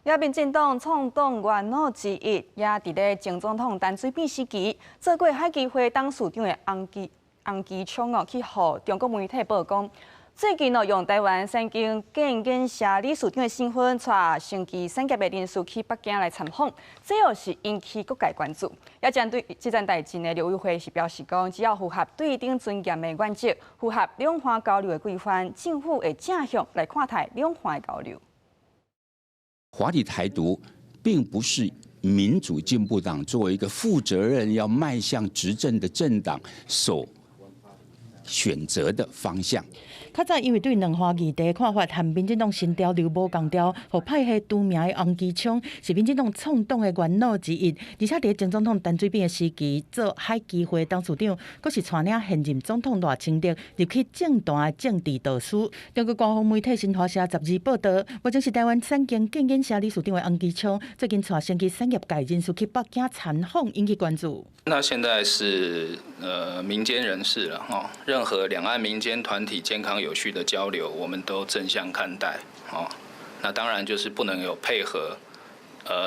也民進黨創黨元老之一，也佇咧前總統陳水扁時期做過海基會董事長的翁其聰哦，去予中國媒體曝光。最近哦，用台灣產經建研社理事長的身份，帶生技產業的人士去北京來參訪，這又是引起各界關注。也針對這件代誌呢，陸委會是表示講，只要符合對等尊嚴的原則，符合兩岸交流的規範，政府會正向來看待兩岸的交流。華麗台獨並不是民主進步黨作為一個負責任要邁向執政的政黨所選擇的方向。較早因為對兩岸議題看法和民進黨新潮流無仝調，予派系除名的翁其聰是民進黨創黨的元老之一，而且佇前總統陳水扁的時期做海基會董事長，閣是帶領現任總統賴清德入去政壇的政治導師。中國官方媒體新華社12報道，目前是台灣產經建研社理事長的翁其聰，最近帶生技產業界人士去北京參訪，引起關注。那現在是民間人士了哈，任何兩岸民間團體健康有序的交流，我們都正向看待。哦，那當然就是不能有配合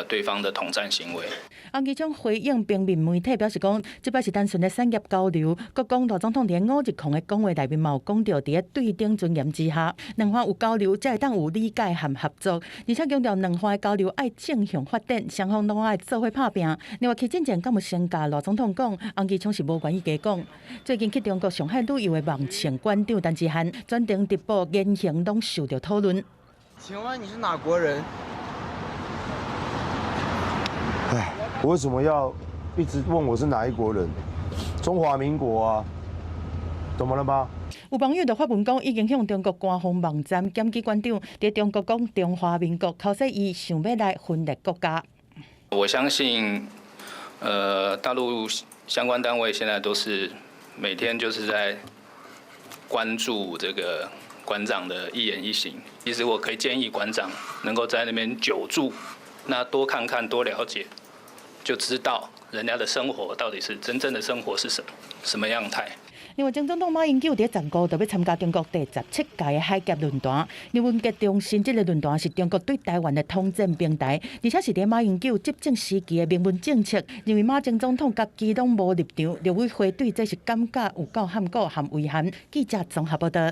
對方的統戰行為。翁其聰回應平面媒體表示講，這擺是單純的產業交流。閣講賴總統佇五日空的講話內面嘛有講到，佇對等尊嚴之下，兩岸有交流，才會當有理解和合作。而且強調兩岸的交流愛正向發展，雙方攏愛做伙拍拚。另外，去進前敢有先共賴總統講，翁其聰是無願意加講。最近去中國上海旅遊的網倩館長陳志漢，全程直播言行攏受著討論。請問你是哪國人？唉，我為什麼要一直問我是哪一國人？中華民國啊，怎麼了嗎？有網友就發文講，已經向中國官方網站檢舉館長，佇中國講中華民國，口說伊想欲來分裂國家。我相信，大陸相關單位現在都是每天就是在關注這個館長的一言一行。其實我可以建議館長能夠在那邊久住，那多看看，多了解，就知道人家的生活到底是真正的生活是什麼什麼樣態。另外，前總統馬英九佇15就欲參加中國第17屆的海峽論壇。劉文傑重申，這个論壇是中國對台灣的統戰平台，而且是佇馬英九執政時期的明文政策。認為馬前總統家己攏無立場，陸委會對這是感覺有夠罕古含遺憾。記者綜合報道。